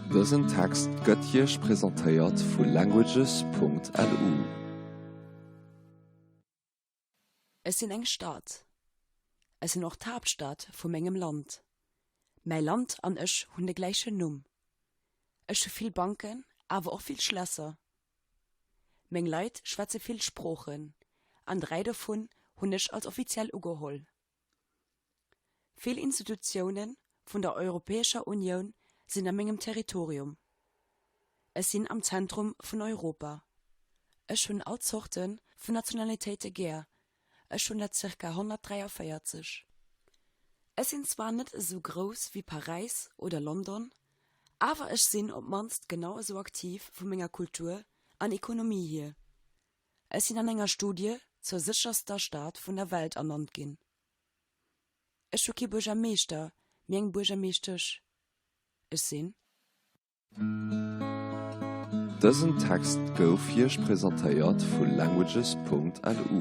Dësen Text gëtt Iech presentéiert vu languages.lu. Ech sinn eng Stad. Ech sinn och d'Haaptstad vu mengem Land. Mäi Land an ech hunn de gläichen Numm. Ech hu vill Banken, awer och vill Schlässer. Meng Leit schwätze vill Sproochen, an 3 dovun hunn ech als offiziell ugeholl. Vill Institutioune vun der Europäescher Unioun sinn a mengem Territorium. Ech sinn am Zentrum vun Europa. Ech hunn all Zorte vun Nationalitéite gär, ech hunn der zirka 143. Ech sinn zwar net esou grouss wéi Paräis oder London, awer ech sinn op d'mannst genau esou aktiv vu menger Kultur an Ekonomie hier. Ech sinn an enger Studie zur sécherster Stad vun der Welt ernannt ginn. Ech hu kee Buergermeeschter, mee eng Buergermeeschtesch. Ech sinn. Dësen Text gouf Iech presentéiert vu languages.lu.